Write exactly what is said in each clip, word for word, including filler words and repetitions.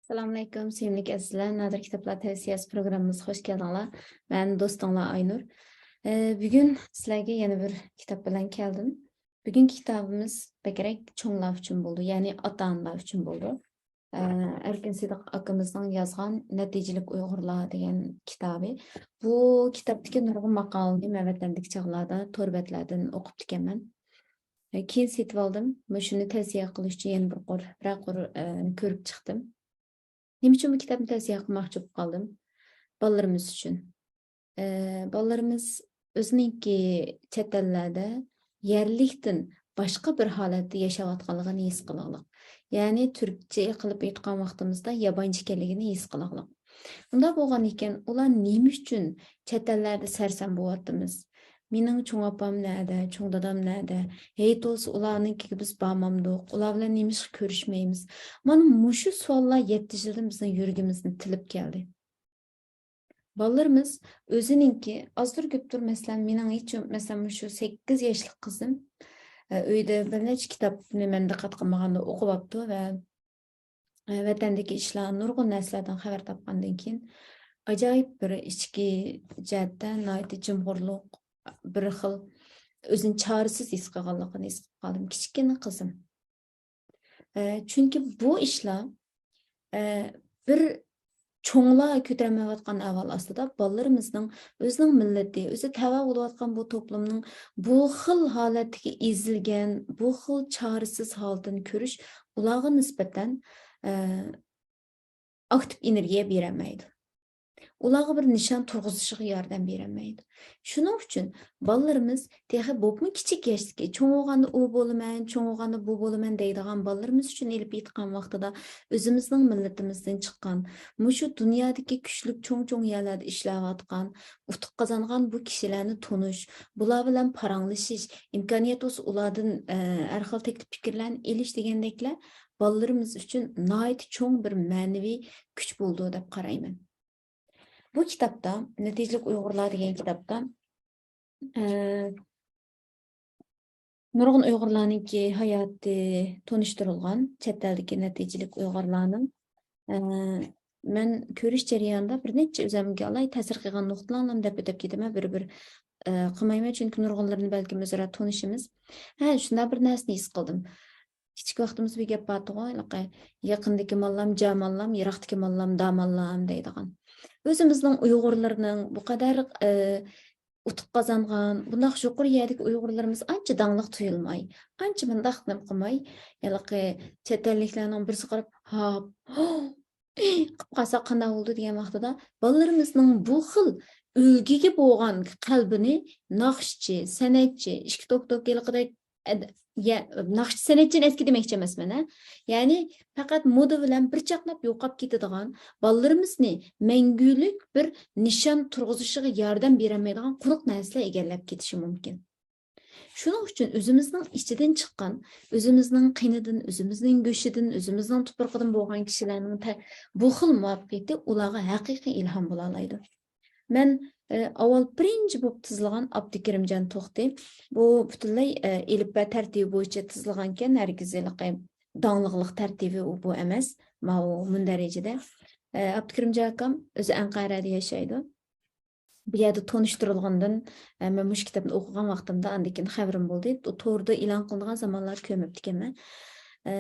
ئەسسالامۇئەلەيكۇم، سۆيۈملۈك ئەزىزلەر. نادىر كىتابلار تەۋسىيەسى پروگراممىمىزغا خۇش كەلدىڭلار. مەن دوستۇڭلار ئاينۇر. ئە، بۈگۈن سىلەرگە يەنە بىر كىتاب بىلەن كەلدىم. بۈگۈنكى كىتابىمىز بەكرەك چوڭلار ئۈچۈن بولىدۇ، يەنى ئاتا-ئانىلار ئۈچۈن بولىدۇ. ئە، ئەركىن سىدىق ئاكىمىزنىڭ يازغان نەتىجىلىك ئۇيغۇرلار دېگەن كىتابى. بۇ كىتابتىكى نۇرغۇن ماقالىنى مەن ۋەتەندىكى چاغلاردا تور بەتلەردىن ئوقۇپتىكەنمەن. ئە، كېيىن سېتىۋالدىم. مۇشۇنى تەۋسىيە قىلىش ئۈچۈن يەنە بىر قۇر، بىرەر قۇر، ئە، كۆرۈپ چىقتىم. نېمە ئۈچۈن بۇ كىتابنى تەۋسىيە قىلماقچى بولۇپ قالدىم؟ بالىلىرىمىز ئۈچۈن. ئە، بالىلىرىمىز ئۆزىنىڭكى چەت ئەللەردە يەرلىكتىن باشقا بىر ھالەتتە ياشاۋاتقانلىقىنى ھېس قىلىغلىق. يەنى تۈركچە قىلىپ ئېيتقان ۋاقتىمىزدا يابانچى ئىكەنلىكىنى ھېس قىلىغلىق. ئۇنداق بولغاندىكىن ئۇلار نېمە ئۈچۈن چەت ئەللەردە سەرسان بولۇۋاتىمىز؟ مېنىڭ چوڭ ئاپام نەدە، چوڭ دادام نەدە؟ ھېيت بولسا ئۇلارنىڭكىگە بىز بارمامدۇق؟ ئۇلار بىلەن نېمىشقا كۆرۈشمەيمىز؟ مانا مۇشۇ سوئاللار يەتتە يىلدىن بىزنىڭ يۈرىكىمىزنى تىلىپ كەلدى. بالىلىرىمىز ئۆزىنىڭكى ئازدۇر كۆپتۇر، مەسىلەن، مېنىڭ ھېچ، مەسىلەن، مۇشۇ سەككىز ياشلىق قىزىم، ئە، ئۆيدە بىر نەچچە كىتابنى مەن دىققەت قىلمىغاندا ئوقۇۋاپتۇ ۋە، ئە، ۋەتەندىكى ئىشلار، نۇرغۇن نەرسىلەردىن خەۋەر تاپقاندىن كېيىن ئاجايىپ بىر ئىچكى جەھەتتە ناھايىتى جىمغۇرلۇق، بىر خىل ئۆزىنى چارىسىز ھېس قىلغانلىقىنى ھېس قىلىپ قالدىم. كىچىككىنە قىزىم. ئە، چۈنكى بۇ ئىشلار، ئە، بىر چوڭلار كۆتۈرەلمەيۋاتقان ئەھۋال ئاستىدا بالىلىرىمىزنىڭ ئۆزىنىڭ مىللىتى، ئۆزى تەۋە بولۇۋاتقان بۇ توپلۇمنىڭ بۇ خىل ھالەتتىكى ئېزىلگەن، بۇ خىل چارىسىز ھالىتىنى كۆرۈش ئۇلارغا نىسبەتەن، ئە، ئاكتىپ ئېنېرگىيە بېرەلمەيدۇ. ئۇلارغا بىر نىشان تۇرغۇزۇشىغا ياردەم بېرەلمەيدۇ. شۇنىڭ ئۈچۈن بالىلىرىمىز تېخى بولۇپمۇ كىچىك ياشتىكى، چوڭ بولغاندا ئۇ بولىمەن، چوڭ بولغاندا بۇ بولىمەن دەيدىغان بالىلىرىمىز ئۈچۈن ئېلىپ ئېيتقان ۋاقتىدا ئۆزىمىزنىڭ مىللىتىمىزدىن چىققان، مۇشۇ دۇنيادىكى كۈچلۈك چوڭ-چوڭ يەرلەردە ئىشلەۋاتقان، ئۇتۇق قازانغان بۇ كىشىلەرنى تونۇش، بۇلار بىلەن پاراڭلىشىش، ئىمكانىيەت بولسا ئۇلاردىن، ئە، ھەر خىل تەكلىپ پىكىرلەرنى ئېلىش دېگەندەكلەر بالىلىرىمىز ئۈچۈن ناھايىتى چوڭ بىر مەنىۋى كۈچ بولىدۇ دەپ قارايمەن. بۇ كىتابتا نەتىجىلىك ئۇيغۇرلار دېگەن كىتابتا، ئە، نۇرغۇن ئۇيغۇرلارنىڭكى ھاياتى تونۇشتۇرۇلغان، چەت ئەلدىكى نەتىجىلىك ئۇيغۇرلارنىڭ. ئە، مەن كۆرۈش جەريانىدا بىر نەچچە ئۆزۈمگە ئالاھىدە تەسىر قىلغان نۇقتىلارنى دەپ ئۆتۈپ كېتىمەن، بىر-بىر، ئە، قىلمايمەن، چۈنكى نۇرغۇنلىرىنى بەلكىم ئۆزئارا تونۇشىمىز. ھە، شۇنداق بىر نەرسىنى ھېس قىلدىم. كىچىك ۋاقتىمىزدا بىر گەپ بارتىغۇ، ھېلىقى، «يېقىندىكى ماللام جاماللام، يىراقتىكى ماللام داماللام» دەيدىغان. ئۆزىمىزنىڭ ئۇيغۇرلىرىنىڭ بۇ قەدەر، ئى، ئۇتۇق قازانغان، بۇنداق يۇقىرى يەردىكى ئۇيغۇرلىرىمىز ئانچە داڭلىق تۇيۇلماي، ئانچە مۇنداق نېمە قىلماي، ھېلىقى چەت ئەللىكلەرنىڭ بىرسى قاراپ، «ھاپ، قىپ قالسا قانداق بولىدۇ؟» دېگەن ۋاقتىدا، بالىلىرىمىزنىڭ بۇ خىل ئۈلگىگە بولغان قەلبىنى ناخشىچى، سەنئەتچى، ئىككى توك توك ھېلىقىدەك ئەد-، يە-، ناخشىچى سەنئەتچىنى ئەسكى دېمەكچى ئەمەسمەن، ھە. يەنى پەقەت مودا بىلەن بىر چاقناپ يوقاپ كېتىدىغان، بالىلىرىمىزنى مەڭگۈلۈك بىر نىشان تۇرغۇزۇشىغا ياردەم بېرەلمەيدىغان قۇرۇق نەرسىلەر ئىگىلەپ كېتىشى مۇمكىن. شۇنىڭ ئۈچۈن ئۆزىمىزنىڭ ئىچىدىن چىققان، ئۆزىمىزنىڭ قېنىدىن، ئۆزىمىزنىڭ گۆشىدىن، ئۆزىمىزنىڭ تۇپرىقىدىن بولغان كىشىلەرنىڭ تە-، بۇ خىل مۇۋەپپەقىيىتى ئۇلارغا ھەقىقىي ئىلھام بولالايدۇ. مەن، ئە، ئاۋۋال بىرىنچى بولۇپ تىزلىغان ئابدۇكېرىمجان توختى. بۇ پۈتۈنلەي، ئە، ئېلىپبە تەرتىپى بويىچە تىزلىغانكەن، ھەرگىز ھېلىقى داڭلىقلىق تەرتىپى ئۇ، بۇ ئەمەس، ماۋۇ مۇندەرىجىدە. ئە، ئابدۇكېرىمجان ئاكام ئۆزى ئەنقەرەدە ياشايدۇ. بۇ يەردە تونۇشتۇرۇلغاندىن، ئە، مەن مۇشۇ كىتابنى ئوقۇغان ۋاقتىمدا ئاندىن كېيىن خەۋىرىم بولدى. توردا ئېلان قىلىنغان زامانلار كۆرمەپتىكەنمەن. ئە،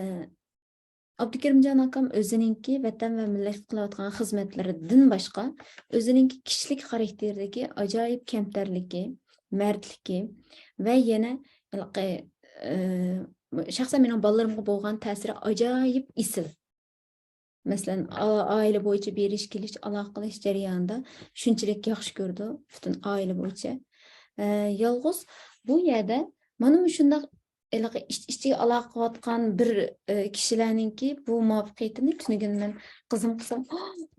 ئابدۇكېرىمجان ئاكام ئۆزىنىڭكى ۋەتەن ۋە مىللەتكە قىلىۋاتقان خىزمەتلىرىدىن باشقا، ئۆزىنىڭكى كىشىلىك خاراكتېرىدىكى ئاجايىپ كەمتەرلىكى، مەردلىكى ۋە يەنە ھېلىقى، ئى، شەخسەن مېنىڭ بالىلىرىمغا بولغان تەسىرى ئاجايىپ ئېسىل. مەسىلەن، ئا-، ئائىلە بويىچە بېرىش كېلىش، ئالاقە قىلىش جەريانىدا شۇنچىلىك ياخشى كۆرىدۇ، پۈتۈن ئائىلە بويىچە. ئە، يالغۇز بۇ يەردە مانا مۇشۇنداق ھېلىقى ئىچ-ئىچىگە ئالاقە قىلىۋاتقان بىر، ئە، كىشىلەرنىڭكى بۇ مۇۋەپپەقىيىتىنى تۈنۈگۈن مەن قىزىمغا قىلسام،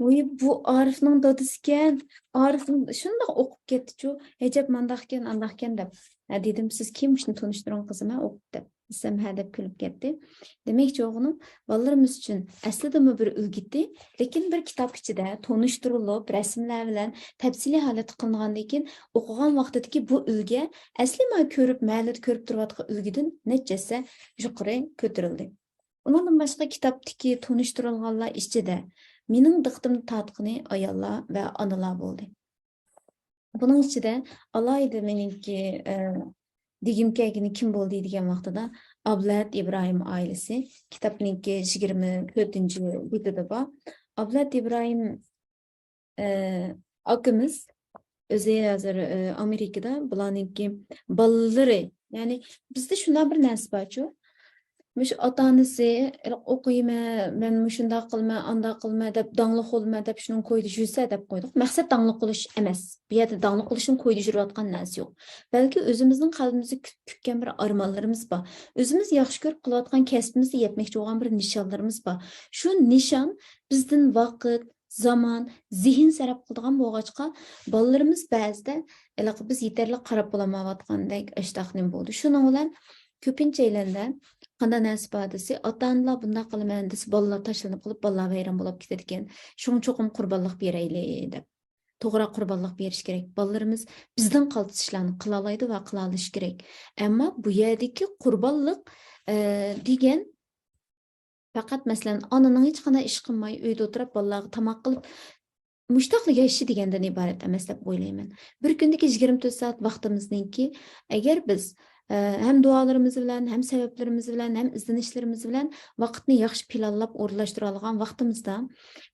«ۋوي، بۇ ئارىفنىڭ دادىسىكەن، ئارىف شۇنداق ئوقۇپ كەتتىچۇ، ئەجەب مانداقكەن، ئانداقكەن» دەپ. ھە، دېدىم، «سىز كېيىن مۇشۇنى تونۇشتۇرۇڭ قىزىم، ھە، ئوقۇپ» دەپ. دېسەم، «ھە» دەپ كۈلۈپ كەتتى. دېمەكچى بولغىنىم، بالىلىرىمىز ئۈچۈن ئەسلىدىمۇ بىر ئۈلگىتى، لېكىن بىر كىتاب ئىچىدە تونۇشتۇرۇلۇپ، رەسىملەر بىلەن تەپسىلىي ھالەتتە قىلىنغاندىن كېيىن، ئوقۇغان ۋاقتىدىكى بۇ ئۈلگە ئەسلى ما كۆرۈپ، مەھەللىدە كۆرۈپ تۇرۇۋاتقان ئۈلگىدىن نەچچە ھەسسە يۇقىرى كۆتۈرۈلدى. ئۇنىڭدىن باشقا كىتابتىكى تونۇشتۇرۇلغانلار ئىچىدە مېنىڭ دىققىتىمنى تارتقىنى ئاياللار ۋە ئانىلار بولدى. بۇنىڭ ئىچىدە ئالاھىدە مېنىڭكى، ئە، دېگۈم كەلگىنى كىم بولدى دېگەن ۋاقتىدا، ئابلەت ئىبراھىم ئائىلىسى، كىتابنىڭكى يىگىرمە تۆتىنچى بېتىدە بار. ئابلەت ئىبراھىم، ئە، ئاكىمىز ئۆزى ھازىر، ئە، ئامېرىكىدا، بۇلارنىڭكى بالىلىرى، يەنى بىزدە شۇنداق بىر نەرسە بارچۇ، مۇشۇ ئاتا-ئانىسى، «ئوقۇيمەن، مەن مۇشۇنداق قىلىمەن، ئانداق قىلىمەن» دەپ، «داڭلىق بولىمەن» دەپ شۇنىڭ كويىدا يۈرسە دەپ قويدۇق. مەقسەت داڭلىق بولۇش ئەمەس. بۇ يەردە داڭلىق بولۇشنىڭ كويىدا يۈرۈۋاتقان نەرسە يوق. بەلكى ئۆزىمىزنىڭ قەلبىمىزدە كۈت-، كۈتكەن بىر ئارمانلىرىمىز بار. ئۆزىمىز ياخشى كۆرۈپ قىلىۋاتقان كەسپىمىزدە يەتمەكچى بولغان بىر نىشانلىرىمىز بار. شۇ نىشان بىزدىن ۋاقىت، زامان، زېھىن سەرپ قىلىدىغان بولغاچقا، بالىلىرىمىز بەزىدە ھېلىقى بىز يېتەرلىك قاراپ بولالمايۋاتقاندەك ئاشتاق نېمە بولىدۇ. شۇنىڭ بىلەن كۆپىنچە ئەيلەندە قانداق نەرسە بار دېسە، ئاتا-ئانىلار بۇنداق قىلىمەن دېسە، بالىلار تاشلىنىپ قېلىپ، بالىلار ۋەيران بولاپ كېتىدىكەن. شۇڭا چوقۇم قۇربانلىق بېرەيلى دەپ. توغرا قۇربانلىق بېرىش كېرەك. بالىلىرىمىز بىزدىن قالتىس ئىشلارنى قىلالايدۇ ۋە قىلالىشى كېرەك. ئەمما بۇ يەردىكى قۇربانلىق، ئە، دېگەن پەقەت، مەسىلەن، ئانىنىڭ ھېچقانداق ئىش قىلماي، ئۆيدە ئولتۇرۇپ، بالىلارغا تاماق قىلىپ، مۇشتاقلا ياشىشى دېگەندىن ئىبارەت ئەمەس دەپ ئويلايمەن. بىر كۈندىكى يىگىرمە تۆت سائەت ۋاقتىمىزنىڭكى، ئەگەر بىز، ئە، ھەم دۇئالىرىمىز بىلەن، ھەم سەۋەبلىرىمىز بىلەن، ھەم ئىزدىنىشلىرىمىز بىلەن ۋاقىتنى ياخشى پىلانلاپ ئورۇنلاشتۇرالىغان ۋاقتىمىزدا،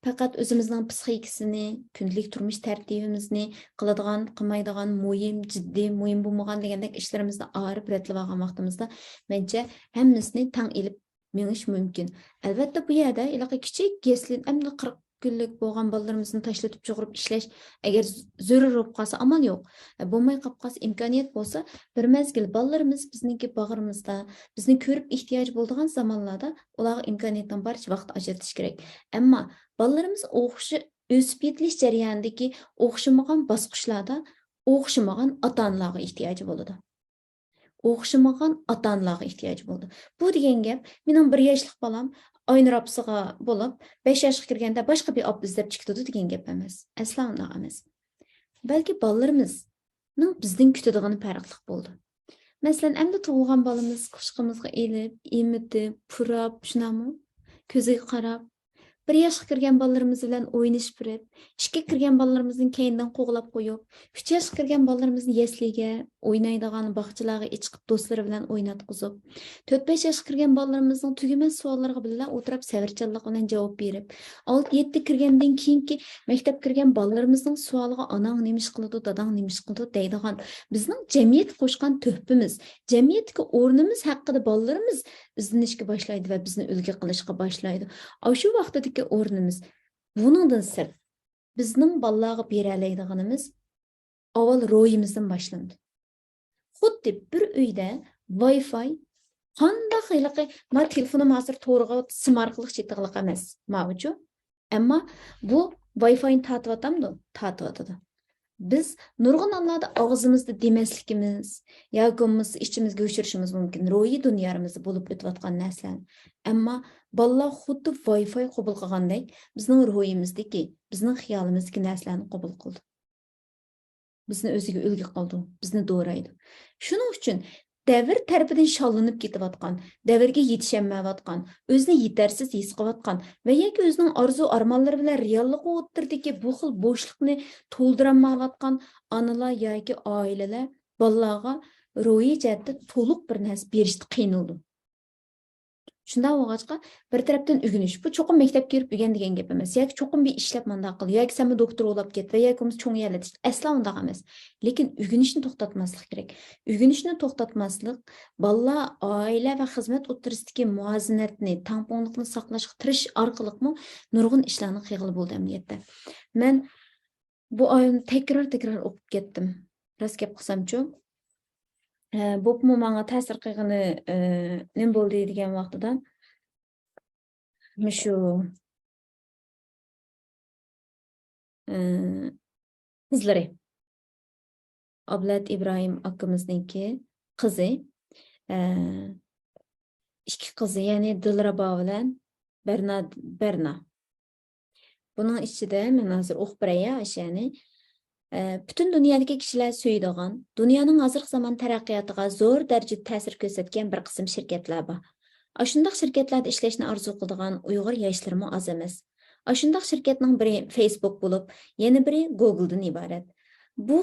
پەقەت ئۆزىمىزنىڭ پىسخىكىسىنى، كۈندىلىك تۇرمۇش تەرتىپىمىزنى، قىلىدىغان، قىلمايدىغان، مۇھىم، جىددىي، مۇھىم بولمىغان دېگەندەك ئىشلىرىمىزنى ئايرىپ رەتلەۋالغان ۋاقتىمىزدا، مەنچە ھەممىسىنى تەڭ ئېلىپ مېڭىش مۇمكىن. ئەلۋەتتە، بۇ يەردە ھېلىقى كىچىك يەسلى، ئەمدى قىرىق كۈنلۈك بولغان بالىلىرىمىزنى تاشلىتىپ چىقىرىپ ئىشلەش، ئەگەر زۆرۈر بولۇپ قالسا، ئامال يوق. بولماي قاپ قالسا، ئىمكانىيەت بولسا، بىر مەزگىل بالىلىرىمىز بىزنىڭكى باغرىمىزدا، بىزنى كۆرۈپ ئېھتىياجى بولىدىغان زامانلاردا ئۇلارغا ئىمكانىيەتنىڭ بارىچە ۋاقىت ئاجرىتىش كېرەك. ئەمما بالىلىرىمىز ئوخشا-، ئۆسۈپ يېتىلىش جەريانىدىكى ئوخشىمىغان باسقۇچلاردا ئوخشىمىغان ئاتا-ئانىلارغا ئېھتىياجى بولىدۇ. ئوخشىمىغان ئاتا-ئانىلارغا ئېھتىياجى بولىدۇ. بۇ دېگەن گەپ، مېنىڭ بىر ياشلىق بالام ئاينۇر ئاپىسىغا بولۇپ، بەش ياشقا كىرگەندە باشقا بىر ئاپا ئىزدەپ چىقىدۇ دېگەن گەپ ئەمەس. ئەسلا ئۇنداق ئەمەس. بەلكى بالىلىرىمىزنىڭ بىزدىن كۈتىدىغىنى پەرقلىق بولىدۇ. مەسىلەن، ئەمدى تۇغۇلغان بالىمىز قۇچىقىمىزغا ئېلىپ، ئېمىتىپ، پۇراپ، شۇنداقمۇ؟ كۆزىگە قاراپ، بىر ياشقا كىرگەن بالىلىرىمىز بىلەن ئوينىشىپ بېرىپ، ئىككىگە كىرگەن بالىلىرىمىزنى كەينىدىن قوغلاپ قويۇپ، ئۈچ ياشقا كىرگەن بالىلىرىمىزنى يەسلىگە، ئوينايدىغان باغچىلارغا ئېچىقىپ، دوستلىرى بىلەن ئويناتقۇزۇپ، تۆت-بەش ياشقا كىرگەن بالىلىرىمىزنىڭ تۈگىمەس سوئاللىرىغا بىللە ئولتۇرۇپ، سەۋرچانلىق بىلەن جاۋاب بېرىپ، ئالتە-يەتتە كىرگەندىن كېيىنكى مەكتەپكە كىرگەن بالىلىرىمىزنىڭ سوئالىغا، «ئاناڭ نېمە ئىش قىلىدۇ، داداڭ نېمە ئىش قىلىدۇ؟» دەيدىغان، بىزنىڭ جەمئىيەتكە قوشقان تۆھپىمىز، جەمئىيەتتىكى ئورنىمىز ھەققىدە بالىلىرىمىز ئىزدىنىشكە باشلايدۇ ۋە بىزنى ئۈلگە قىلىشقا باشلايدۇ. ئاشۇ ۋاقتىدىكى ئورنىمىز، بۇنىڭدىن سىرت، بىزنىڭ بالىلارغا بېرەلەيدىغىنىمىز ئاۋۋال روھىمىزدىن باشلىنىدۇ. خۇددى بىر ئۆيدە ۋاي فاي قانداق ھېلىقى، ما تېلېفونۇم ھازىر تورغا سىم ئارقىلىق چېتىغلىق ئەمەس، ماۋۇچۇ. ئەمما بۇ ۋاي فاينى تارتىۋاتامدۇ؟ تارتىۋاتىدۇ. بىز نۇرغۇن ھاللاردا ئاغزىمىزدا دېمەسلىكىمىز ياكى بولمىسا ئىچىمىزگە ئۆچۈرۈشىمىز مۇمكىن روھىي دۇنيامىزدا بولۇپ ئۆتۈۋاتقان نەرسىلەرنى. ئەمما بالىلار خۇددى ۋاي فاي قوبۇل قىلغاندەك بىزنىڭ روھىمىزدىكى، بىزنىڭ خىيالىمىزدىكى نەرسىلەرنى قوبۇل قىلىدۇ. بىزنى ئۆزىگە ئۈلگە قىلىدۇ، بىزنى دورايدۇ. شۇنىڭ ئۈچۈن دەۋر تەرىپىدىن شاللىنىپ كېتىۋاتقان، دەۋرگە يېتىشەلمەيۋاتقان، ئۆزىنى يېتەرسىز ھېس قىلىۋاتقان ۋە ياكى ئۆزىنىڭ ئارزۇ-ئارمانلىرى بىلەن رېئاللىق ئوتتۇرىدىكى بۇ خىل بوشلۇقنى تولدۇرالمايۋاتقان ئانىلار ياكى ئائىلىلەر بالىلارغا روھىي جەھەتتە تولۇق بىر نەرسە بېرىشتە قىينىلىدۇ. شۇنداق بولغاچقا، بىر تەرەپتىن ئۆگىنىش. بۇ چوقۇم مەكتەپكە كىرىپ ئۆگەن دېگەن گەپ ئەمەس. ياكى چوقۇم بىر ئىشلەپ مانداق قىل، ياكى سەنمۇ دوكتور بولاپ كەت ۋە ياكى بولمىسا چوڭ يەرلەردە ئىشلە. ئەسلا ئۇنداق ئەمەس. لېكىن ئۆگىنىشنى توختاتماسلىق كېرەك. ئۆگىنىشنى توختاتماسلىق، بالىلار، ئائىلە ۋە خىزمەت ئوتتۇرىسىدىكى مۇۋازىنەتنى، تەڭپۇڭلۇقنى ساقلاشقا تىرىشىش ئارقىلىقمۇ نۇرغۇن ئىشلارنى قىلغىلى بولىدۇ ئەمەلىيەتتە. مەن بۇ ئايەتنى تەكرار-تەكرار ئوقۇپ كەتتىم. راست گەپ قىلسامچۇ، ئە، بولۇپمۇ ماڭا تەسىر قىلغىنى، ئە، نېمە بولدى دېگەن ۋاقتىدا، مۇشۇ، ئە، قىزلىرى، ئابلەت ئىبراھىم ئاكىمىزنىڭكى قىزى، ئە، ئىككى قىزى، يەنى دىلرەبا بىلەن بەرنا، بەرنا. بۇنىڭ ئىچىدە مەن ھازىر ئوقۇپ بېرەي يا، ئاشۇ يەرنى. ئە، پۈتۈن دۇنيادىكى كىشىلەر سۆيىدىغان، دۇنيانىڭ ھازىرقى زامان تەرەققىياتىغا زور دەرىجىدە تەسىر كۆرسەتكەن بىر قىسىم شىركەتلەر بار. ئاشۇنداق شىركەتلەردە ئىشلەشنى ئارزۇ قىلىدىغان ئۇيغۇر ياشلىرىمۇ ئاز ئەمەس. ئاشۇنداق شىركەتنىڭ بىرى فېيسبۇك بولۇپ، يەنە بىرى گوگلدىن ئىبارەت. بۇ،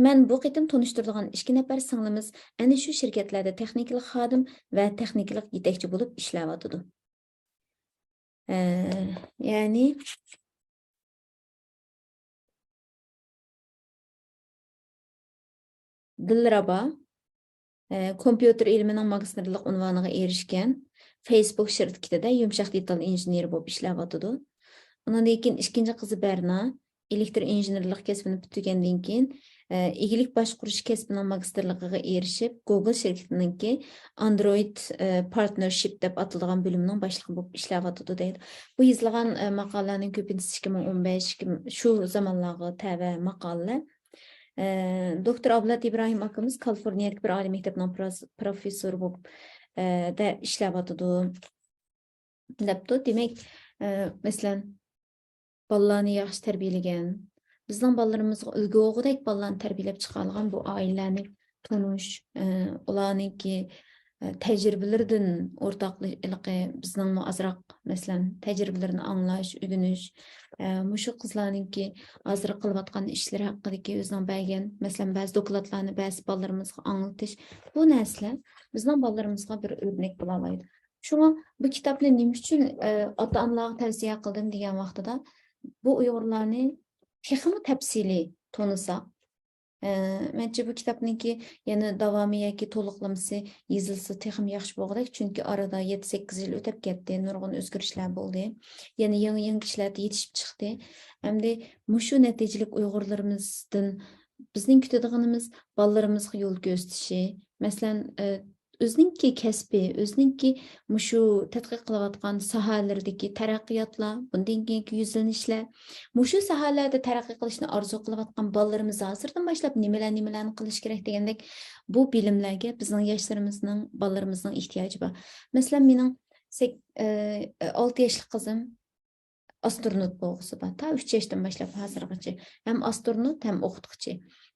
مەن بۇ قېتىم تونۇشتۇرىدىغان ئىككى نەپەر سىڭلىمىز ئەنە شۇ شىركەتلەردە تېخنىكىلىق خادىم ۋە تېخنىكىلىق يېتەكچى بولۇپ ئىشلەۋاتىدۇ. ئە، يەنى دىلرەبا، ئە، كومپيۇتېر ئىلمىنىڭ ماگىستىرلىق ئۇنۋانىغا ئېرىشكەن، فېيسبۇك شىركىتىدە يۇمشاق دېتال ئىنژېنېرى بولۇپ ئىشلەۋاتىدۇ. ئۇنىڭدىن كېيىن ئىككىنچى قىزى بەرنا، ئېلېكتر ئىنژېنېرلىق كەسپىنى پۈتتۈرگەندىن كېيىن، ئە، ئىگىلىك باشقۇرۇش كەسپىنىڭ ماگىستىرلىقىغا ئېرىشىپ، گوگل شىركىتىنىڭكى ئاندرويد، ئە، پارتنېرشىپ دەپ ئاتىلىدىغان بۆلۈمىنىڭ باشلىقى بولۇپ ئىشلەۋاتىدۇ دەيدۇ. بۇ يېزىلغان، ئە، ماقالىلەرنىڭ كۆپىنچىسى ئىككى مىڭ ئون بەش، ئىككى مىڭ، شۇ زامانلارغا تەۋە ماقالىلەر. ئە، دوكتور ئابلەت ئىبراھىم ئاكىمىز كالىفورنىيەدىكى بىر ئالىي مەكتەپنىڭ پروس-، پروفېسسورى بولۇپ، ئە، دە ئىشلەۋاتىدۇ. دەپتۇ. دېمەك، ئە، مەسىلەن، بالىلارنى ياخشى تەربىيەلىگەن، بىزنىڭ بالىلىرىمىزغا ئۈلگە بولغۇدەك بالىلارنى تەربىيەلەپ چىقارغان بۇ ئائىلىلەرنى تونۇش، ئە، ئۇلارنىڭكى، ئە، تەجرىبىلىرىدىن ئورتاقلىقى بىزنىڭمۇ ئازراق، مەسىلەن، تەجرىبىلىرىنى ئاڭلاش، ئۆگىنىش، ئە، مۇشۇ قىزلارنىڭكى ھازىر قىلىۋاتقان ئىشلىرى ھەققىدىكى ئۆزىنىڭ بەرگەن، مەسىلەن، بەزى دوكلاتلارنى بەزى بالىلىرىمىزغا ئاڭلىتىش، بۇ نەرسىلەر بىزنىڭ بالىلىرىمىزغا بىر ئۆرنەك بولالايدۇ. شۇڭا بۇ كىتابنى نېمە ئۈچۈن، ئە، ئاتا-ئانىلارغا تەۋسىيە قىلدىم دېگەن ۋاقتىدا، بۇ ئۇيغۇرلارنى تېخىمۇ تەپسىلىي تونۇساق، ئە، مەنچە بۇ كىتابنىڭكى يەنە داۋامى ياكى تولۇقلىمىسى يېزىلسا تېخىمۇ ياخشى بولغۇدەك، چۈنكى ئارىدا يەتتە، سەككىز يىل ئۆتۈپ كەتتى، نۇرغۇن ئۆزگىرىشلەر بولدى. يەنە يېڭى، يېڭى كىشىلەر يېتىشىپ چىقتى. ئەمدى مۇشۇ نەتىجىلىك ئۇيغۇرلىرىمىزدىن بىزنىڭ كۈتىدىغىنىمىز بالىلىرىمىزغا يول كۆرسىتىشى. مەسىلەن، ئە، ئۆزىنىڭكى كەسپى، ئۆزىنىڭكى مۇشۇ تەتقىق قىلىۋاتقان ساھەلىرىدىكى تەرەققىياتلار، بۇندىن كېيىنكى يۈزلىنىشلەر، مۇشۇ ساھەلەردە تەرەققىي قىلىشنى ئارزۇ قىلىۋاتقان بالىلىرىمىز ھازىردىن باشلاپ نېمىلەر، نېمىلەرنى قىلىش كېرەك دېگەندەك، بۇ بىلىملەرگە بىزنىڭ ياشلىرىمىزنىڭ، بالىلىرىمىزنىڭ ئېھتىياجى بار. مەسىلەن، مېنىڭ سەك-، ئە، ئالتە ياشلىق قىزىم ئاسترونوت بولغۇسى بار. تا ئۈچ ياشتىن باشلاپ ھازىرغىچە. ھەم ئاسترونوت، ھەم ئوقۇتقۇچى.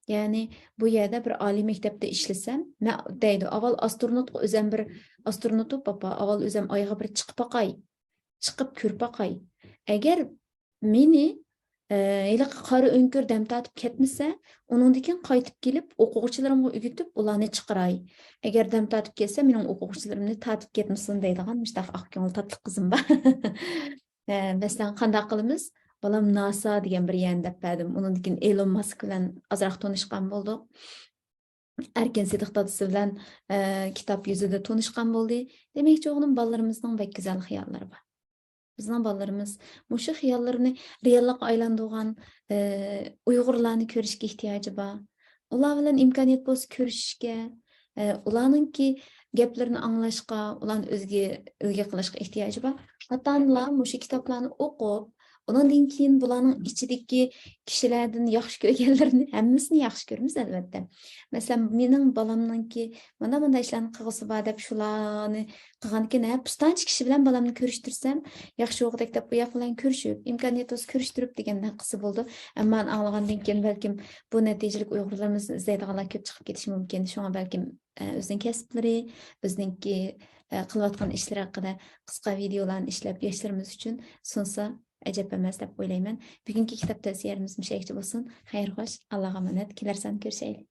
يەنى بۇ يەردە بىر ئالىي مەكتەپتە ئىشلىسەم، مە-، دەيدۇ، ئاۋۋال ئاسترونوتقا ئۆزۈم بىر، ئاسترونوت بولۇپ، پاپا، ئاۋۋال ئۆزۈم ئايغا بىر چىقىپ باقاي. چىقىپ كۆرۈپ باقاي. ئەگەر مېنى، ئە، ھېلىقى قارا ئۆڭكۈر دەم تارتىپ كەتمىسە، ئۇنىڭدىن كېيىن قايتىپ كېلىپ، ئوقۇغۇچىلىرىمغا ئۆگىتىپ، ئۇلارنى چىقىراي. ئەگەر دەم تارتىپ كەتسە، مېنىڭ ئوقۇغۇچىلىرىمنى تارتىپ كەتمىسۇن دەيدىغان مۇشۇنداق ئاق كۆڭۈل تاتلىق قىزىم بار. ئە، مەسىلەن، قانداق قىلىمىز؟ بالام ناسا دېگەن بىر يەرنى دەپ بەردىم. ئۇنىڭدىن كېيىن ئېلون ماسك بىلەن ئازراق تونۇشقان بولدۇق. ئەركىن سىدىق دادىسى بىلەن، ئە، كىتاب يۈزىدە تونۇشقان بولدى. دېمەكچى بولغىنىم، بالىلىرىمىزنىڭ بەك گۈزەل خىياللىرى بار. بىزنىڭ بالىلىرىمىز مۇشۇ خىياللىرىنى رېئاللىققا ئايلاندۇرغان، ئە، ئۇيغۇرلارنى كۆرۈشكە ئېھتىياجى بار. ئۇلار بىلەن ئىمكانىيەت بولسا كۆرۈشۈشكە، ئە، ئۇلارنىڭكى گەپلىرىنى ئاڭلاشقا، ئۇلارنى ئۆزىگە ئۈلگە قىلىشقا ئېھتىياجى بار. ئاتا-ئانىلار مۇشۇ كىتابلارنى ئوقۇپ، ئۇنىڭدىن كېيىن بۇلارنىڭ ئىچىدىكى كىشىلەردىن ياخشى كۆرگەنلىرىنى، ھەممىسىنى ياخشى كۆرىمىز، ئەلۋەتتە. مەسىلەن، مېنىڭ بالامنىڭكى مانا مۇنداق ئىشلارنى قىلغۇسى بار دەپ شۇلارنى قىلغاندىكىن، ھە، پۇستانچى كىشى بىلەن بالامنى كۆرۈشتۈرسەم، ياخشى بولغۇدەك دەپ، ئۇ ياق بىلەن كۆرۈشۈپ، ئىمكانىيەت بولسا كۆرۈشتۈرۈپ دېگەندەك قىلسا بولىدۇ. ئەمما ئاڭلىغاندىن كېيىن، بەلكىم بۇ نەتىجىلىك ئۇيغۇرلىرىمىزنى ئىزدەيدىغانلار كۆپ چىقىپ كېتىشى مۇمكىن. شۇڭا بەلكىم، ئە، ئۆزىنىڭ كەسىپلىرى، ئۆزىنىڭكى، ئە، قىلىۋاتقان ئىشلىرى ھەققىدە قىسقا ۋىدېئولارنى ئىشلەپ، ياشلىرىمىز ئۈچۈن سۇنسا ئەجەب ئەمەس دەپ ئويلايمەن. بۈگۈنكى كىتاب تەۋسىيەلىرىمىز مۇشۇ يەرگىچە بولسۇن. خەير خوش، ئاللاغا ئامانەت، كېلەر سان كۆرۈشەيلى.